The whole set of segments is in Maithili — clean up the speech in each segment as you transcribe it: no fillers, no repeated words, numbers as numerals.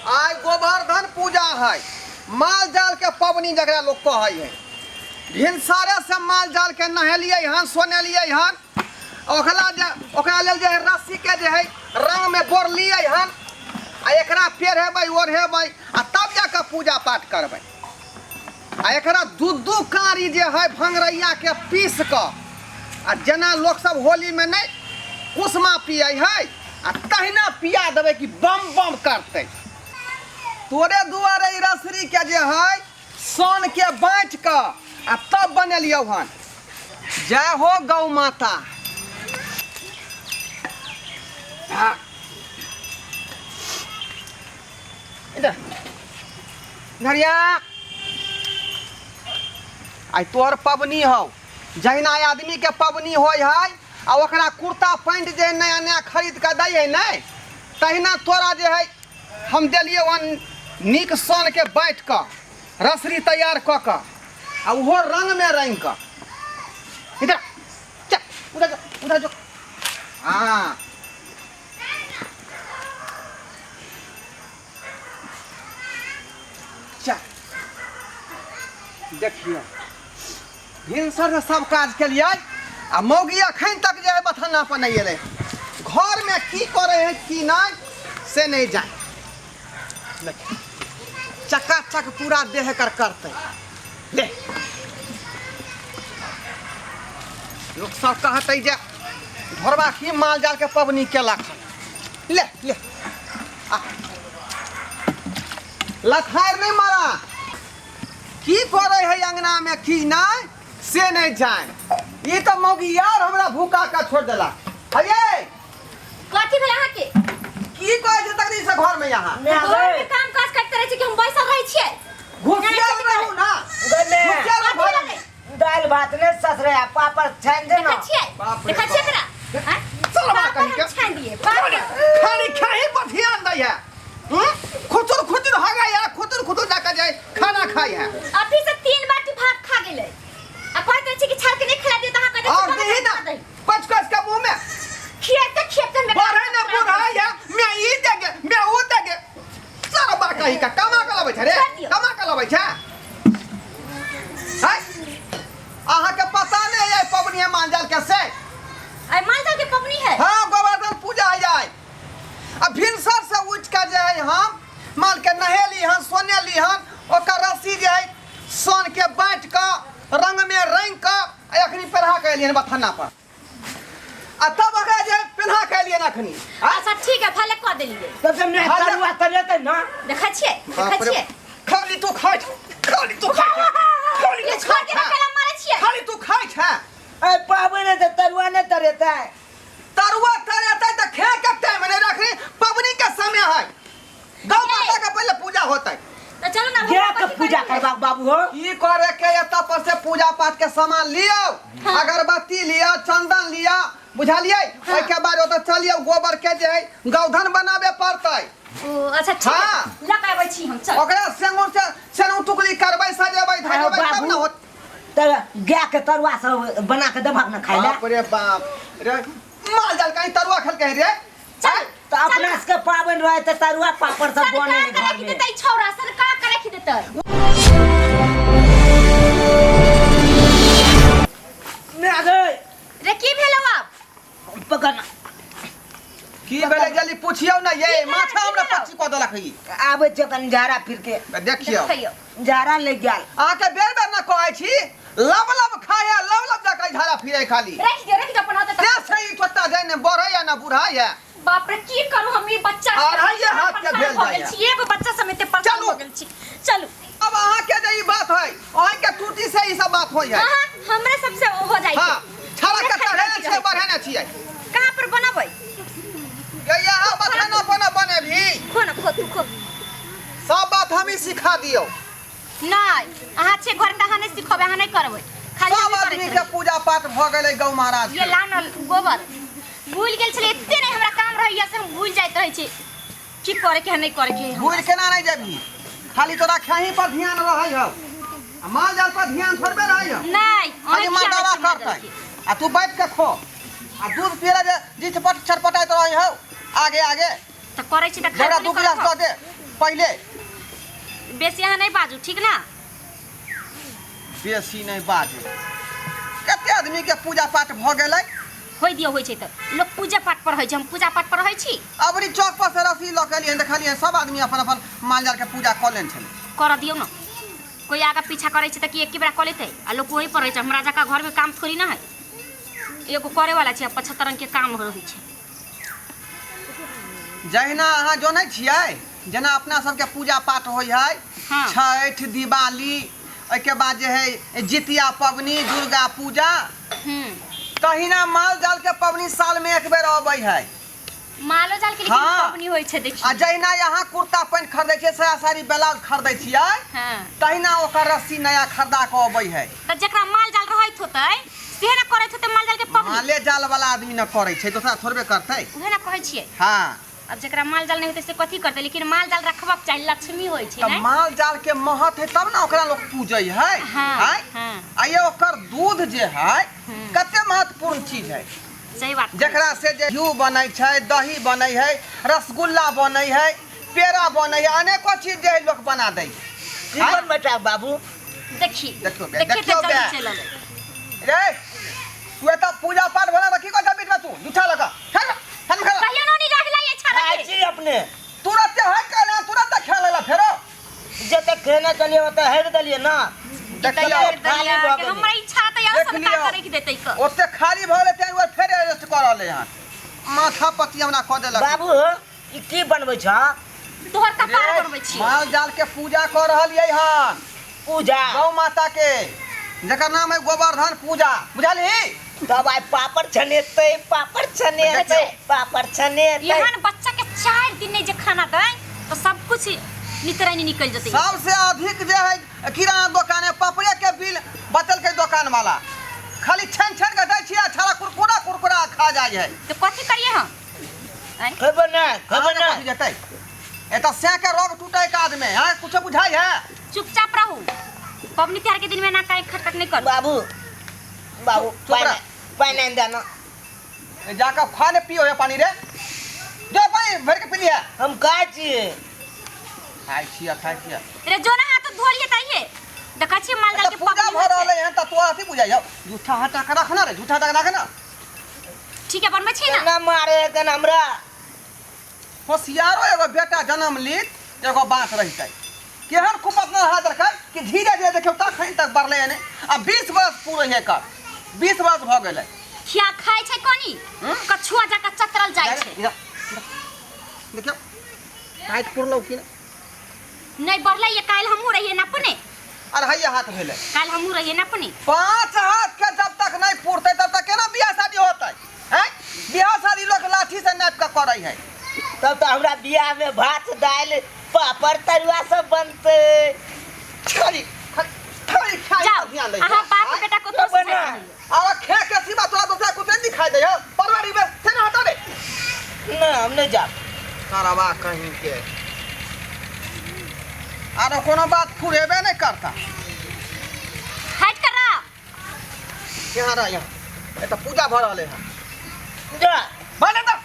आइ गोवर्धन पूजा है, माल जाल के पबनी जकरा लोग कहै है। भिनसरे से माल जाल के नहेलियै हन, सोनेलियै हन, ओकरा जे ओकरा लेल जे है रस्सी के जे है रंग में बोरलियै हन, आ एकरा पेरहेबै ओढ़ेबै आ तब जाके पूजा पाठ करबै। आ एकरा दू दू कारी जे है भंगरैया के पीस कऽ आ जेना लोक सब होली में नहीं कुसमा पियै है आ तहिना पिया देबै कि बम बम करतै। तोरे दुआरे ई रसरी के जे है सोन के बाँटि कऽ आ तब बनेलियौ हन। जय हो गौ माता। हाँ। इधर घरिया आइ तोहर पबनी हौ। जहिना आदमी के पबनी होइ है आ ओकरा कुर्ता पैंट जे नया नया खरीद के दै है ने, तहिना तोरा जे है हम देलियै हन नीक सन के बाँटि कऽ रसरी तैयार कऽ कऽ आ ओहो रंग में रंग कऽ। इधर चल, उधर जो, उधर जो। हाँ चल देखियौ भिनसर से सब काज केलियै आ मौगी अखन तक जे है बथाना पर नहि एलै। घरमे की करै है की नहि से नहि जाय। चकाचक पूरा देह एकर करतै। ले लोक सब कहतै जे घरबा की माल जाल के पबनी केलक। ले ले आ लथार नहीं मारा की करे है अंगना में की नहीं से नहीं जान। ई तो मौगी यार हमरा भूखा का छोड़ देला। अये कथी भेल अहाँ के? की कहै छै तकनी से घर में यहाँ? घर में काम काज करते रहै छी कि हम बैसल रहै छियै? घुसियल रहू ना। गले। घुसियल रहू घर में। दालि भात नहि ससरे आ पापड़ छानि दे ना। देखै छियै? बाप रे देखै छियै बाप। एकरा? आँय? चल बा पापड़ कहीं हम के। छानि दियै, पापड़। खाली खाही पर ध्यान दै है। खुचुर खुचुर हो गया, खुचुर खुचुर जाकर जाए खाना खाई है। अभी से 3 बाटी भात खा गेलै। आ कहैत रहै छी कि छाल के नहि खिला दियै तऽ अहाँ कहैत और रहै छी दही ना खा दही। कच कच के मुंह में। खियाते खियाते हम बढ़े ना बुढ़ा है, मैं ई देगे, मैं ऊ देगे। सारा बा कहीं का कमा के लबै छै रे, छोड़ दियौ। कमा के लबै छै। हैं? अहाँ के पता नहीं है पबनी है मांजल के से। आई मांजल के पबनी है? हाँ, गोवर्धन पूजा है जाए। अब भिनसर से उठ के जे है हम माल के नहेली हन, सोनेली हन, ओकर रस्सी जे है सोन के बाँट के रंग में रंग के आ अखनी पेन्हा के एलियन बथाना पर। आ तब ओकरा जे पेन्हा के एलियन अखनी। आ? अच्छा ठीक है, भले कऽ देलियै। तब से मैं भले- तरुआ तरेतै ना। देखै छियै? देखै बाप रे, छियै? खाली तू खाइ छ, खाली तू खाइ छ, खाली ये तू छोड़ खाइ के छ। ना केला मारै छियै? खाली तू खाइ छ। ए पाबनि है तऽ तरुआ नहि तरेतै। तरुआ तरेतै तऽ खे के टाइम नहि रखनी, पबनी के समय है। गौ माता के पहले पूजा होतै। तऽ चलू ना, गाय के भगवान पूजा कथी करबाक बाबू हो। की करे के एतऽ पर से पूजा पाठ के सामान लियौ, हाँ। अगरबत्ती लियौ, चंदन लियौ, बुझलियै? हाँ। ओहिके बाद ओतऽ चलियौ गोबर के जे है गौधन बनाबे पड़तै। ओ अच्छा ठीक है, हाँ। लऽ के आबै छी हम, चल। ओकरा सेंगुर से सेनु टुकली करबै, सजेबै, धजेबै तब बाबू। ने होत। तऽ गाय के तरुआ सब बना के देबहक ने खाइ लए। बाप रे बाप रे, माल जाल कहीं तरुआ खेलकै रे? चल, तऽ अपना सबके पाबनि रहै तऽ तरुआ पापड़ सब बनै है सरकार घर के में। देतै छौड़ा, सरकार के राखि देतै। ने गे। रे की भेलौ आब? पकड़ ना। की भेलै जल्दी पुछियौ ने ये, की भेलै, माथा की हमरा भेलौ? पच्ची कऽ देलक ई। आबै छै कनि झाड़ा फिर के। देखियौ। देखियौ। झाड़ा लागि गेल। अहाँके बेर बेर ने कहै छी, लब लब खाय है, लब लब जाके झाड़ा फिरे खाली। राखि दियौ, राखि दियौ अपन हाथ। ते छै ई छोटा जाय ने बढ़ै या ने बुढ़ा या। बाप रे की करू हम ई बच्चा के? अढ़ाइये हाथ के भेल भऽ गेल जाइए। छी, एगो बच्चा समेत परेशान चलू। भऽ गेल छी। चलू। अब अहाँ के जे ई बात है, अहाँ के टूटी से ई सब बात होय है। अहाँ हमरा सबसे हो जाइ छै। हाँ, छाड़ा के हमरा चढ़े खाली छियै, बढ़े ने छियै। कहाँ पर बनबै? ये यहाँ बथाना बना बनेबही। खो ना, खो तू खो। सब बात हम ही सिखा दियौ। नहीं, अहाँ छे घर में अहाँ नहीं सिखबै, अहाँ नहीं करबै। खाली सब हमही करैत आदमी के रहबै। पूजा पाठ भऽ गेलै गौ महाराज ये के। ला न गोबर। भूल गेल छलै, एते नहीं हमरा काम रहैया से हम भूल जाइत रहै छी। की करे के है, नहीं करे के है हमरा। भूल केना नहीं जेबही? खाली तोरा खेही पर ध्यान रहै हौ आ माल जाल पर ध्यान थोड़बे रहै हौ। नहीं, खाली अहाँ माल खियाबै दवा छी माल करतै जाल के। आ तू बैठ के खो आ दूध पियला जे जिस पट छटपटाइत रहै हौ आगे आगे। तऽ करै छी तऽ जकरा खाइ 2 गिलास दऽ दे, पहिले। बेसी अहाँ नहि बाजू, ठीक ना? बेसी नहि बाजू। कते आदमी के पूजा पाठ भऽ गेलै। होइ दियौ, होइ छै तऽ लोक पूजा पाठ पर होइ छै, हम पूजा पाठ पर रहै छी। अबरी चौक पर से रस्सी लऽ के एलियै, देखलियै सब आदमी अपन अपन माल जाल के पूजा कऽ लेने छलै। करऽ दियौ ने, कोइ आगा पीछा करै छै तऽ कि एके बेरा कऽ लेतै? आ लोक ओही पर रहै छै, हमरा जकाँ घरमे काम थोड़ी ना है। एगो करे वाला छै, 75 रंग के काम रहै छै। जहिना अहाँ जनै छियै, जेना अपना सबके पूजा पाठ होइ है। हाँ। छठि, दिवाली, ओहिके बाद जे है जितिया पबनी, दुर्गा पूजा, तहिना माल जाल के पबनी साल में एक बेर अबै है। मालो जाल के लेकिन पबनी होइ छै, देखी। आ जहिना यहाँ कुर्ता पैंट खरीदै छियै, साया साड़ी ब्लाउज खरीदै छियै, तहिना ओकर रस्सी नया खरीदा कऽ अबै है। तऽ जकरा माल जाल रहैत होतै सेहे ने करैत होतै माल जाल के पबनी। माले जाल वाला आदमी न करै छै, दोसरा थोड़बे करतै। उहे ने कहै छियै। अब जकरा माल जाल नहि होतै से कथी करतै? लेकिन माल जाल रखबाक चाही, लक्ष्मी होइ छै। तऽ ने माल जाल के महत है तब ने ओकरा लोक पूजै है। आँय? आ ये ओकर दूध जे है कते महत्वपूर्ण चीज है। सही बात। जकरा से जे घी बनै छै, दही बनै है, रसगुल्ला बनै है, पेड़ा बनै है, अनेको चीज जे है लोक बना दै है। की बनबै छह बाबू? देखी। देखियौ बे, देखिए देखियौ तऽ बे। जल्दी चलि अबै। रे तू एतऽ पूजा पाठ भला तऽ की कहै बीचमे तू जूठा लगा कहियो नोनी रहलै अच्छा खाइ रखे छी अपने। तुरंते हट के ना, तुरंत खेल लेला फेरो। जते खेने चलिए ओते हटि देलियै ना। देखियौ। खाली भऽ गेलै। हमरा इच्छा तऽ यार देख सबटा लियौ। करे के देतै क ओते खाली भऽ गेलै ताहि दुआरे फेर एरेस्ट कऽ रहलै हन। माथा पति हमरा कऽ देलक। बाबू, ई की बनबै छह? तोहर कपार रे, बनबै छी। माल जाल के पूजा कऽ रहलियै हन। पूजा? गौ माता के, जकर नाम है गोवर्धन पूजा, बुझलही? तब आइ पापड़ छनेतै, पापड़ छनेतै, पापड़ छनेतै। एहन बच्चा के 4 दिन नहि जे खाना दै तऽ सब कुछ नितरानी निकल जेतै। सबसे अधिक जे है किराना दुकान है पापड़े के बिल बतलकै दुकान वाला, खाली छानि छानि के दै छियै, छाड़ा कुरकुरा कुरकुरा खा जाइ है। तऽ कथी करियै हम? आँय? खेबै नहि, खेबै अहाँके नहि। कथी जेतै? एतऽ सैं के रोग टूटै के आदमी हाँ कुछो बुझाइ है? चुपचाप रहू, पबनी तिहार के दिन में ना काहे खटखट नहीं करू। बाबू, बाबू, चुप पानि रह। पानि आनि दे ना। जाकर खा ने पियो है पानी रे, जो पानी भर के पी लिया। हम खाइ छियै। खाइ छियै, खाइ छियै। रे जो ना हाथ धो लिए ताइए देखै छियै माल जाल तऽ के पूजा पबनी भऽ होइ छै। रहलै हन तऽ तोरा अथी बुझाइ हौ? जूठा हटा के रखना रे, जूठा हटा के रखना। ठीक है, बनबै छी ना। केना मारे एखन हमरा। होशियारो एगो बेटा जन्म लीत एगो बात रहितै। केहन कुपत न हाथ रखै कि धीरे धीरे देखियौ तखन तक बढ़लै हन आ 20 वर्ष पूरे हे कर, 20 वर्ष भऽ गेलै। खिया खाइ छै कनी कछुआ जकाँ चतरल जाइ छै। इधर, देखियौ हाथ पुरलौ कि नहि? नहि बढ़लै ये, काल्हि हमहूँ रहियै नपने। अरे हैया हाथ भेलै। काल्हि हमहूँ रहियै नपने। 5 हाथ के जब तक नहीं पुरतै तब तक केना बियाह शादी होतै? हैं? बियाह शादी लोक लाठी से नापि कऽ करै है। तब तऽ हमरा बियाह में भात दालि पापड़ तरुआ सब बनतै। खाली खाली खाली खाइ जाओ पर ध्यान दै। अहाँ बाप बेटा को तो बना। और खे के सिवा तोरा दोसरा कुछ नहीं दिखाई दे हो। परवारी में से ना हटा दे। ना हम नहीं जाब। सारावा कहीं के आरो कोनो बात फुरेबे नहीं करता। हट कर रहा। यहाँ रह, यहाँ ए तो पूजा भ रहले है। जा बने तो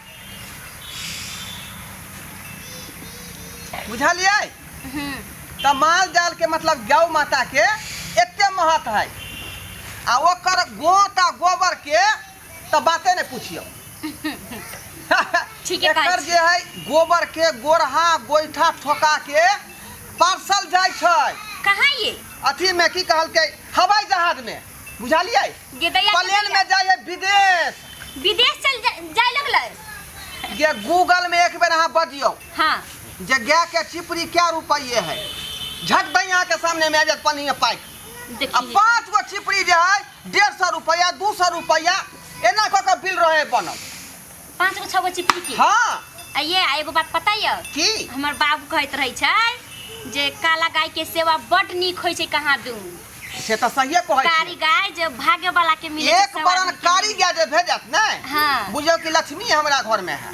बुझलियै? तऽ माल जाल के मतलब गौ माता के एते महत्व है आ ओकर गोत आ गोबर के तऽ बाते नहि पूछियौ। ठीके कहै एकर छी। जे है गोबर के गोरहा गोइठा ठोका के पार्सल जाइ छै। कहाँ ये? अथी में की कहलकै हवाई जहाज में, बुझलियै? गेदैया प्लेन में जाइ है विदेश। विदेश चल जाय लगलै। जे गूगल में एक बेर अहाँ बजियौ जे गाय के चिपरी क्या रुपये है, झट दही अहाँ के सामने में आ जायत पन्नी में पाइक। आ देखिए 5 गो चिपरी जे है 150 रुपया 200 रुपया एना कऽ के बिल रहे बनल। 5 गो 6 गो चिपरी के। आ ये आ एगो बात पता यऽ? की? हमर बाबू कहैत रहै छै जे काला गाय के सेवा बड नीक होइ छै कहाँ दू। से तऽ सहिए कहै छी। कारी गाय जे भाग्य वाला के मिले छै, एक सब बरन आदमी के कारी मिले। गाय जे भेजत ने, बुझियौ कि लक्ष्मी हमरा घर में है।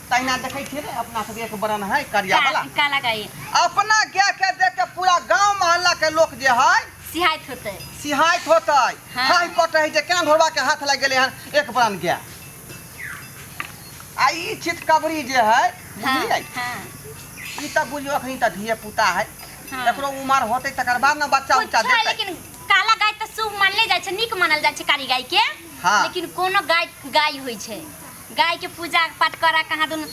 तहिना देखै छियै ने अपना सब एक बरन है करिया वाला। काला गाय। अपना गाय के देख के पूरा गांव मोहल्ला के लोक जे है सिहाइत होतै। सिहाइत होतै। हाथ कटै है जे केना ढोरबा के हाथ लागि गेलै हन एक बरन गाय। आ ई चितकबरी जे है, बुझलियै? ई तऽ बुझियौ अखनी तऽ धिये पुता है। हाँ। एकरो उमर होतै तकर बाद ने बच्चा उच्चा कुछो है, देतै। लेकिन काला गाय तऽ शुभ मानले जाइ छै, नीक मानल जाइ छै कारी गाय के। हाँ। लेकिन कोनो गाय गाय होइ छै, गाय के पूजा पाठ करा कहाँ दुन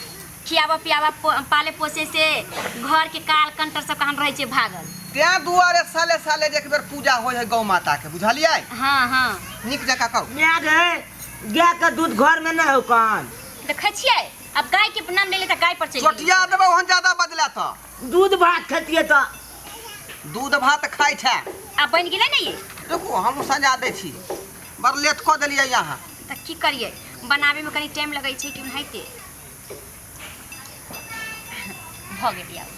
खियाबा पियाबा पाले पोसे से घर के काल कंटर सब कहाँ रहै छै भागल। तें दुआरे साले साले जे एक बेर पूजा होइ है गौ माता के, बुझलियै? हाँ हाँ। नीक जकाँ कहू। माय गे, गाय के दूध घर में न हो कन। देखै छियै अब गाय के नाम ले ले तऽ गाय पर चलि गेलै। चोटिया देबै ओहन ज्यादा बजला तऽ। दूध भात खेतियै तऽ। दूध भात खाइ छै। आब बनि गेलै ने ये? देखू हमहूँ सजा दै छी, बड़ लेट कऽ देलियै अहाँ। तऽ की करियै, बनाबैमे कनि टाइम लगै छै कि ओनाहिते भऽ गेलै। आब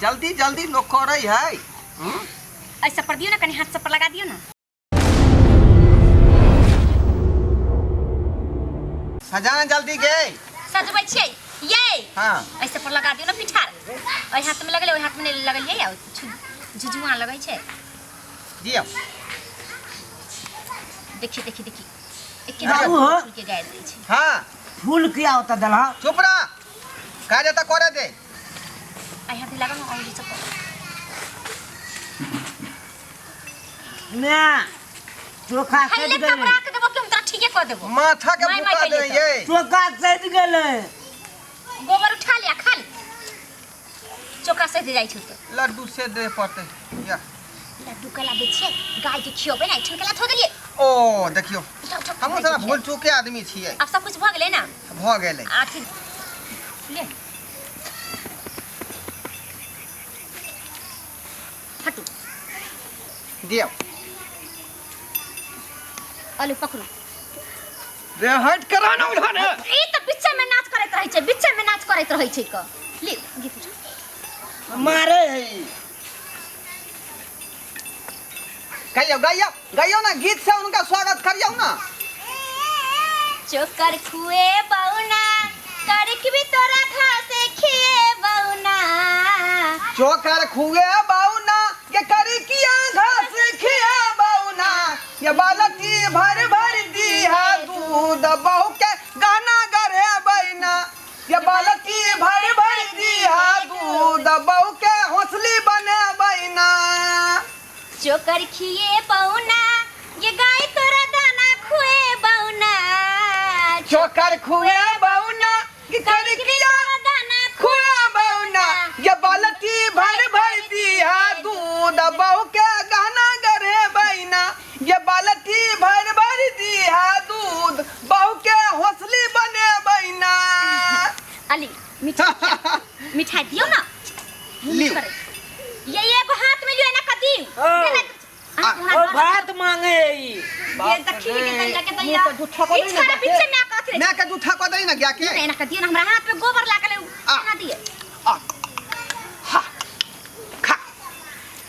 जल्दी जल्दी लोक करै है। हूँ? एहि सब पर दियौ ने, कनि हाथ सब पर लगा दियौ ने। सजा ने जल्दी गे। सजबै छियै ये। हाँ। एहि सब पर लगा दियौ ने पिठार। एहि हाथ में लगलै, ओहि हाथ में नहि लगलियै, आ झुझुआ लगै छै। दियौ। देखी देखी देखी एके हाँ, बार ओहो। फूल के गाड़ि दै छै। हाँ। फूल किया होता देलह? चुप रह, काज एतऽ करे दे। एहि हाथ लागल ने औंगली सब पर। ना चोखा खाली सधि ले गेलै। कपड़ा के देबो कि हम तोरा ठीके कऽ देबो। माथा के माय, माय भुका दे कहिए ये। चोखा सधि गेलै। गोबर उठा लिया, खा ले। चोखा सधि जाइ छौ तऽ। लड्डू से दे पड़तै। या। लड्डू कला दै छियै गाय के खियेबै ने, एहिठाम कला धो देलियै। ओ देखियौ। उठा, उठा, हमहूँ गाय साला के भूल चूके आदमी छियै। आब सब कुछ भऽ गेलै ने? भऽ गेलै। अथी ले। हटू। दियौ। आलू पकड़ू। रे हट करा ना उठा ने। ई तऽ बीचे में नाच करैत रहै छै, बीचे में नाच करैत रहै छै क। ले गीत उठा। मारे है। गाइयो गाइयो गाइयो ना, गीत से उनका स्वागत करियो ना। चोकर खुए बौना करक भी तोरा घास खिए बौना। चोकर खुए बौना के करकिया घास खिए बौना, ये बालकी भर भर दिहा दूध बहू के गाना गढ़े बैना, ये बालकी भर भर दिहा दूध बहू के हौसली बने बैना। चोकर खिए बौना ये गाय तोरा दाना खुए बौना। चोकर खुए बौना ये करकिया दाना खुए बौना, ये बालकी भर भर दिहा दूध बहू के गहना गढ़े बैना, ये बालकी भर भर दिहा दूध बहू के हौसली बने बैना। अली मिठाई मिठाई दियो ना। लियो। ये एगो हाथ में लियो ना कदीम। ओ। देना ओ भात मांगे है ई। ये देखी के दैया के दैया। मुँह के जूठा कऽ दै ने ई गाय के। पीछे में आके अथी रहै मैं के जूठा कऽ दै ने गाय के। छै। एना कऽ दियो ना, हमरा हाथ में गोबर लागल है, आ। एना दिए। आ। हा। खा।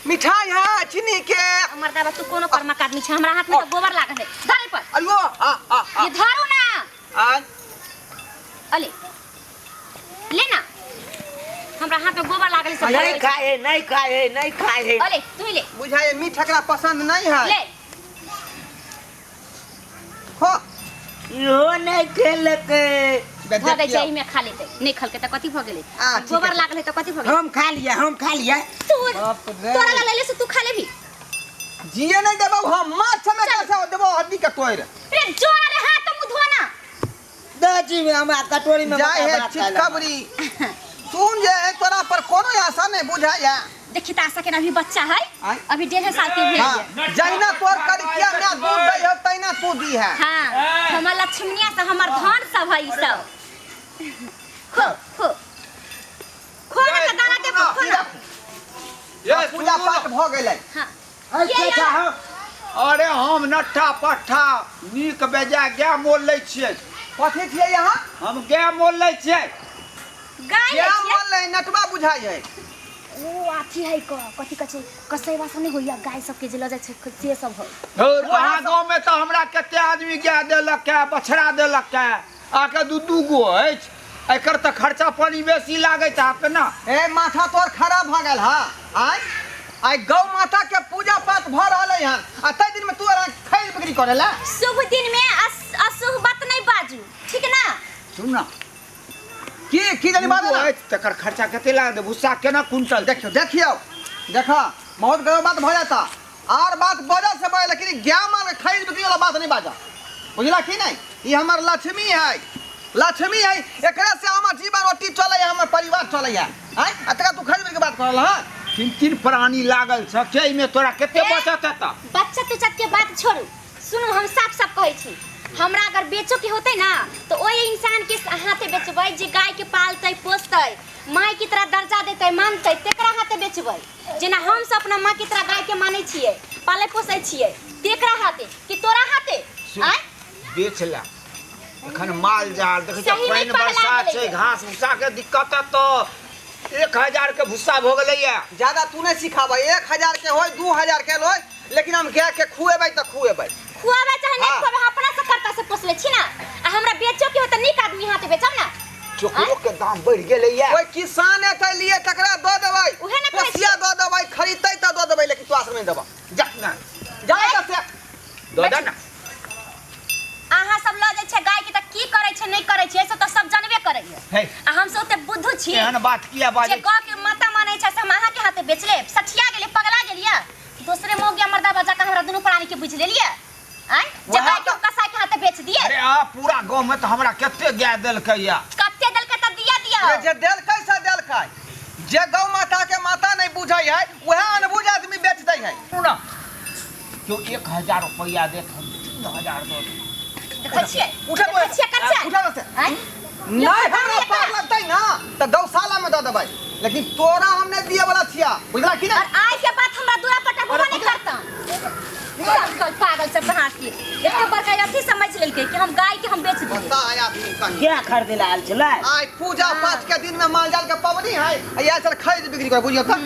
मिठाई है चीनी के। हमर दादा तू कोनो कर्मक आदमी छै, हमरा हाथ में तो गोबर लागल है। धरे पर। अयो, आ, आ, आ। ये धरू ना। आ। अले। ले ना। हमरा हाथ में गोबर लागल है सब। नहीं खाए, नहीं खाए, नहीं खाए। अले तू ही ले। बुझाए मीठ एकरा पसंद नहीं है। ले। हो। इहो नहीं खेलके। भऽ दै छै एहिमे खा लेतै, नहि खलकै तऽ कथी भऽ गेलै? आ, ठीक गोबर है। लागल है तऽ कथी भऽ गेलै? हम खा लिया, हम खा लिया। तू बाप रे। तोरा लग लेले से तू खा लेबी। जिए नहीं देबो हम, माछ में कैसे देबो हड्डी के तोड़। रे जोर रे हाथ मुंह धोना। दाजी में हमरा कटोरी में जाय है भात खाय ला। चितकबरी। सुन जे है तोरा पर कोनो आशा नहीं बुझाय है। देखी त आशा के अभी बच्चा है, आय। अभी 1.5 साल के भेल हाँ, है। जहिना तोर करिकिया में दूध दै है तहिना तू दी है। हाँ, हमर लक्ष्मणिया से हमर धन सब है ई सब। खो खो खो ना त दाना दे, खो ना। ये पूजा पाठ भऽ गेलै। हाँ। अरे ये चाचा, यार। हम अरे हम नट्ठा पट्ठा नीक बेजा गाय मोल लै छियै। कथी छियै यहाँ? हम गाय मोल लै छियै। गाय लै गाय छियै? मोल लै नटवा बुझाइ है। ओ अथी है क कथी कहै छै कसैवा सब नहि होइया गाय सबके जे लऽ जाइ छै से सब है। धौर, अहाँ गाँवमे तऽ हमरा कते आदमी गाय देलक है, बछड़ा देलक है, अहाँके दू दू गो अछि, एकर तऽ खर्चा पानी बेसी लागैत हैत ने। ए माथा तोर खराब भऽ गेल हा। आय आइ गौ माता के पूजा पाठ भऽ रहलै हन आ ताहि दिन में तू आर खैर बिक्री करे ला। शुभ दिन में अशुभ बात नहीं बाजू, ठीक ना? सुन ना, की की जानी बात दूगो है ना? अछि तकर खर्चा कते लागत भुस्सा केना कुंटल देखियो देखियो देखा बहुत गलत बात भऽ जाता आर बात बजल से बजल लेकिन गाय माल के खरीद बिक्री वाला बात नहीं बाजा बुझला की नहीं ई हमर लक्ष्मी है लक्ष्मी है एकरा से हमर जीवन रोटी चलै है हमर परिवार चलै है आय आ तका तू खरीद बिक्री के बात करल हां तीन तीन प्राणी लागल छ के एहिमे तोरा कते बचत हेतऽ बच्चा तुच्चा के बात छोड़ू सुनू हम साफ साफ कहै छी हमरा अगर बेचो के होतै ना तो ओहि इंसान के हाथे बेचबै जे गाय के पालतै पोसतै माय की तरह दर्जा देतै मानतै तेकरा हाथे बेचबै जेना हम सब अपना माँ की तरह गाय के मानै छियै पालै पोसै छियै तेकरा हाथे कि तोरा हाथे सुन, आँय बेच ला एखन माल जाल देखै सही छियै में पानि पगला बरसात छै गेलैए। घास भूसा के दिक्कत है तो 1000 के भूसा भऽ गेलैया ज्यादा तू नहीं सिखाबै 1000 के होय 2000 के होय लेकिन हम गाय के खुएबै तऽ खुएबै खुआबै चाहे नहीं हाँ। खुआबै हम अपना से करता से पोसले छी ना आ हमरा बेचो के होतै नीक आदमी हाथे बेचब ना चोकरो के दाम बढ़ि गेलैया कोई किसान एतै लिए तकरा दऽ देबै उहे ने कहै पोसिया दऽ देबै खरीदतै तऽ दऽ देबै लेकिन तोरा से नहि देबऽ जा ना जा एतऽ से दऽ दे ना अहाँ सब लऽ जाइ छै गाय के तऽ की करै छै नहि करै छै से तऽ सब जानबे करैया हे आ हम सब ओते बुद्धू छी एहन बात किया जे बाजै गौ के माता मानै छै से हम अहाँ के हाथे बेच लेब सठिया गेलियै पगला गेलियै दोसरे मौगिया मर्दा बजा के हमरा दुनू प्राणी के बुझि लेलियै आँय जे वएह गाय के हम कसाई के हाथे बेच दिए अरे आ पूरा गाँव में तो हमरा कते गाय देलकै या कते देलकै तऽ दिया दिया अरे जे देलकै से देलकै जे गौ माता के माता नहीं बुझै है वएह अनबुझ आदमी बेच दै है ना क्यों 1000 रुपया देत हम 3000 दऽ देब। देखै छियै उठे देखै छियै कच्चा उठे से आँय नहीं हमरा पार लगतै ना तऽ गौशाला में दऽ देबै लेकिन तोरा हम नहीं दिए वाला छिया बुझला कि और नहीं आइ के बाद हमरा दूरा पर टकबो नहीं करता पागल पागल सब कहाँ के एते बड़का अथी समझ लेलकै कि हम गाय के हम बेच दिए बता है आदमी कहीं क्या खरीदे ला आयल छलै आइ पूजा पाठ के दिन में माल जाल के पबनी है आ इएह चल खरीद बिक्री कर बुझियो तऽ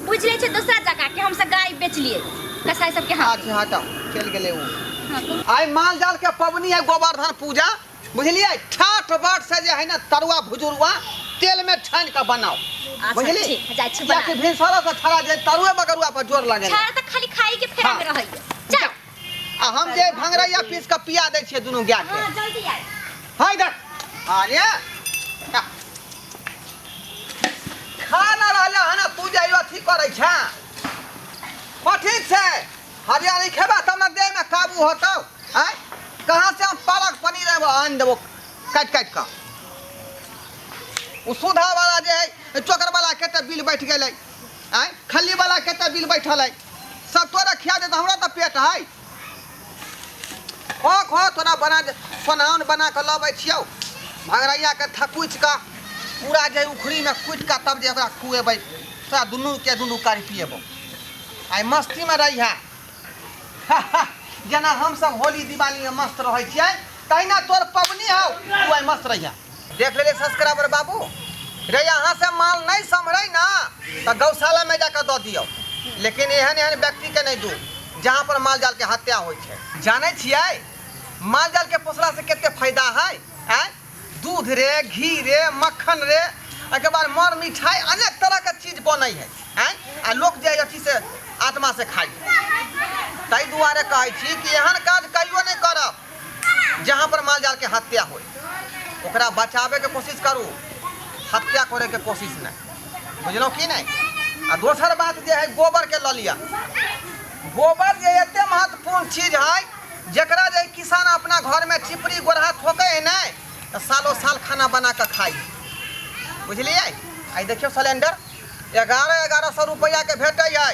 बुझ ले छै दूसरा जगह कि हम सब गाय बेच लिए कसाई सबके हाथ अच्छा हटाओ चल गेलै ओ आइ माल जाल के पबनी है गोवर्धन पूजा बुझलियै ठाठ बाट से जे है ना तरुआ भुजुरुआ तेल में छानि कऽ बनाओ अच्छा, बुझली ठीक, जाइ छी कियाकि बना। भिनसरा से छड़ा जे तरुए बगरुआ पर जोर लगे छाड़ा तऽ खाली खाई के फेरा में हाँ। रहैया चल आ हम जे भंगरैया पीस कऽ पिया दै छियै दुनू गाय के हां जल्दी आइ हाय देख अरे खा। खा ना रहले हन तू जे अथी करै छै हँ ठीक छै हरियाली खेबा तब ने देहमे काबू होतौ आँय कहाँ से हम पालक पनीर एगो आनि देबो काटि काटि कऽ ओ सुधा वाला जे है चोकर वाला कते बिल बैठ गेलै आँय खल्ली वाला कते बिल बैठल है सब तोरा खिया दे तऽ हमरा तऽ पेट है खो खो तोरा बना दे सोनाउन बना कऽ लबै छियौ भंगरैयाके थकुचि कऽ पूरा जे उखड़ीमे कुटि कऽ तब जे ओकरा खुएबै तोरा दुनूके दुनू कारी पिएबौ आइ मस्तीमे रहिहे जेना हमसब होली दिवालीमे मस्त रहै छियै तहिना तोर पबनी हौ तू आइ मस्त रहिहे देख लेलियै सब्सक्राइबर बाबू रे यहाँ से माल नहीं सम्हरै ना तऽ गौशालामे जाकऽ दऽ दियौ लेकिन एहन एहन व्यक्तिके नहि दू जहाँ पर माल जालके हत्या होइ छै जानै छियै माल जालके पोसलासँ कते फायदा है आँय दूध रे घी रे मक्खन रे एहिके बाद मर मिठाई अनेक तरहके चीज बनै है आँय आ लोक जे अथी से आत्मा से खाइ है ताहि दुआरे कहै छी कि एहन काज कहियो नहि करब जहाँ पर माल जाल के हत्या होय ओकरा बचाबैके कोशिश करू हत्या करैके कोशिश नहि बुझलहुँ कि नहि आ दोसर बात जे है गोबरके लऽ लिअ गोबर जे एते महत्वपूर्ण चीज है जकरा जे किसान अपना घरमे चिपरी गोरहा ठोकै है नहि तऽ सालो साल खाना बना कऽ खाइ बुझलियै आइ देखियौ सिलेंडर 1100 रुपैआके भेटै है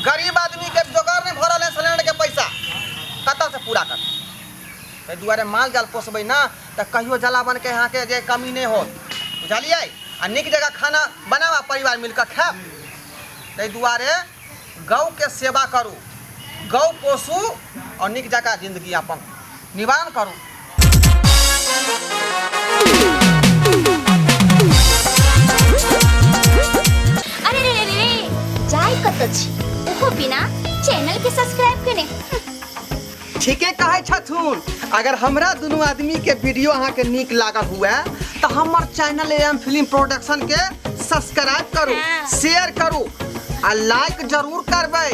गरीब आदमीके जोगाड़ नहि भऽ रहल है सिलेंडरके पैसा कतऽसँ पूरा करतै ताहि दुआरे माल जाल पोसबै ने तऽ कहियो जलावनके अहाँके जे कमी नहि होत बुझलियै आ नीक जगह खाना बनाब आ परिवार मिलि कऽ खायब ताहि दुआरे गौके सेवा करू गौ पोसू आओर नीक जकाँ जिन्दगी अपन निवारण करू अरे रे रे रे जाय कतऽ छी ओहो बिना चैनल के सब्सक्राइब केने ठीके कहै छथुन अगर हमरा दुनू आदमी के वीडियो अहाँके नीक लागल हुए तऽ हमर चैनल एम फिल्म प्रोडक्शन के सब्सक्राइब करू हाँ। शेयर करू आ लाइक जरूर करबै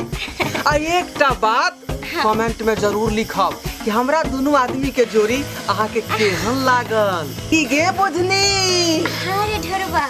आ एकटा बात कमेंट में जरूर लिखब कि हमरा दुनू आदमी के जोड़ी अहाँके केहन लागल। की गे बुझनी? हाँ रे ढोरबा।